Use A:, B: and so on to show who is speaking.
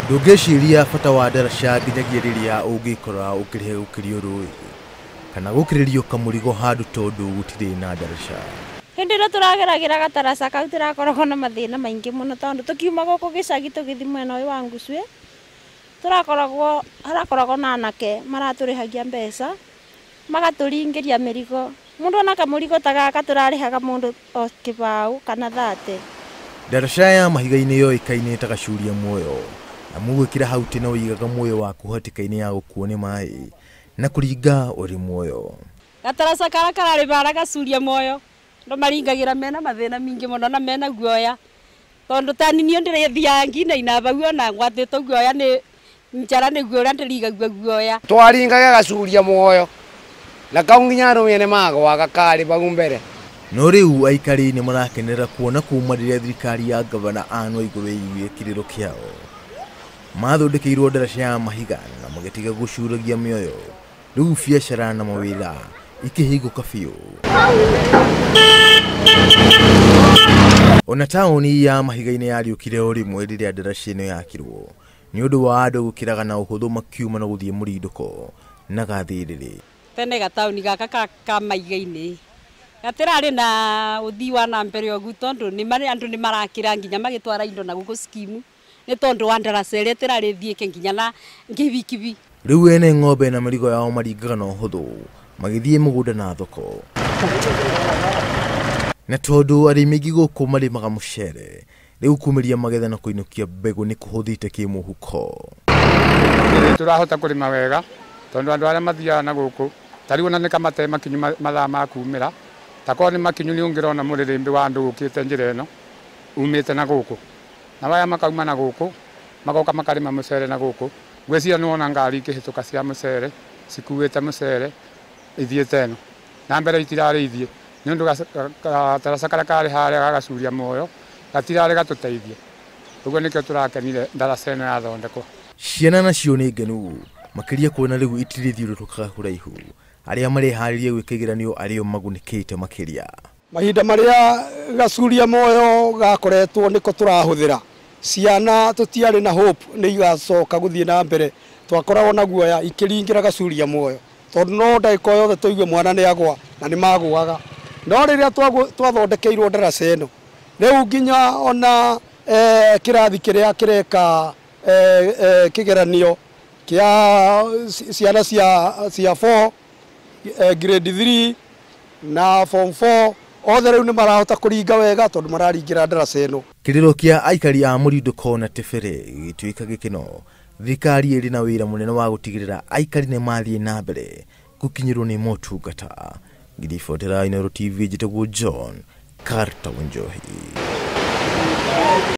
A: Ndũngĩciria bata wa ndaraca nginyagia rĩrĩa ũngĩkora ũkĩrĩhe gũkĩrio rũĩ kana gũkĩrĩrio kamũrigo handũ tondũ gũtirĩ na ndaraca.
B: Hĩndĩ ĩrĩa tũrageragĩra gataraca kau tũrakoragwo na mathĩna maingĩ mũno tondũ tũkiuma gũkũ gĩcagi tũgĩthiĩ mwena ũyũ wa Ngucue tũrakoragwo harakoragwo na anake maratũrĩhagia mbeca magatũringĩria mĩrigo. Mũndũ ona kamũrigo ta gaka tũrarĩhaga mũndũ o kĩbaũ kana 30.
A: Ndaraca ya mahiga-inĩ yoĩkaine ta gacuria muoyo na mũgwĩkĩra hau tene ũigaga muoyo waku hatĩka-inĩ ya gũkuo nĩ maĩ na kũringa ũrĩ muoyo.
C: Gataraca karĩa kararĩ bara gacuria muoyo andũ maringagĩra mena mathĩna mingĩ mũno na mena guoya tondũ tani niĩ ndĩrĩthiaga nginaina bau ona ngwatĩtwo guoya nĩ njara nĩguo ũrĩa ndĩrigagua guoya.
D: Twaringaga gacuria muoyo na kau nginya arũme nĩ magwaga karĩ bau mbere.
A: No rĩu aikari nĩ marakenera kuona kuma rĩrĩa thirikari ya gavana Anne Waiguru ĩiguire kĩrĩro kĩao. Mathondekeirwo ndaraca ya mahiga na magĩtiga gũcuragia mĩoyo. Rĩu biacara na mawĩra ikĩhingũka biũ. Ona taũni ya mahiga-inĩ yariũkire o rĩmwe rĩrĩa ndaraca ĩno yakirwo nĩ ũndũ wa andũ gũkĩraga na ũhũthũ makiuma na gũthiĩ mũrindũko na gathĩrĩrĩ.
C: Tene gataũni gaka ka mahiga-inĩ gatirarĩ na ũthii wa na mbere ũguo tondũ andũ nĩ marakĩra nginya magĩtwara indo na gũkũ skimu nĩ tondũ wa ndaraca ĩrĩa ĩtĩrarĩ thiĩke nginya na ngibikibi.
A: Rĩu ene ng'ombe na mĩrigo yao maringaga na ũhũthũ magĩthiĩ mũgũnda na thoko. Na tondũ arĩmi aingĩ gũkũ marĩmaga mũcere rĩu kumĩria magetha na kũinũkia mbegũ nĩ kũhũthĩte kĩmũhuko.
E: Tũrahota kũrĩma wega tondũ andũ arĩa mathiaga na gũkũ ta rĩu ona nĩ kamate makinyu mathaa ma kumĩra ta korwo nĩ makinyu nĩ ũngĩrona mũrĩrĩmbĩ wa andũ ũkĩte njĩra ĩno umĩte na gũkũ na waya makauma na gũkũ magoka makarĩma mũcere na gũkũ. Ngwĩciria nĩ wona ngari ikĩhĩtũka cia mũcere cikuĩte mũcere ithiĩte ĩno na mbere itirarĩ ithiĩ nĩ ũndũ gataraca karĩa karĩ harĩa gagacuria muoyo gatirarĩ gatũteithie. Ũguo nĩkĩo tũrakenire ndaraca ĩno yathondekwo.
A: Ciana nacio nĩ ngenu makĩria kuona rĩu itirĩthiũrũrũkaga kũraihu. Arĩa mareharĩria gwĩka igeranio arĩo magunĩkĩte makĩria.
F: Mahinda marĩa gacuria muoyo gakoretwo nĩko tũrahũthĩra ciana tũtiarĩ na hope nĩ igacoka gũthiĩ na mbere. Twakoragwo na guoya ikĩringĩra gacuria muoyo tondũ no ndagĩka o yothe tũigue mwana nĩ agwa na nĩ magũaga. No rĩrĩa twathondekeirwo ndaraca ĩno rĩu nginya ona kĩrathi kĩrĩa kĩreka kĩgeranio kĩa ciana cia 4 grade 3 na form 4 othe rĩu nĩ marahota kũringa wega tondũ mararingĩra ndaraca ĩno.
A: Kĩrĩro kĩa aikari a mũrindũko na Tebere gĩgĩtuĩka gĩkeno. Thirikari ĩrĩ na wĩra mũnene wa gũtigĩrĩra aikari nĩ mathiĩ na mbere gũkinyĩrwo nĩ motungata. Ngiribotera Inooro TV njĩtagwo John Carter Wanjohi.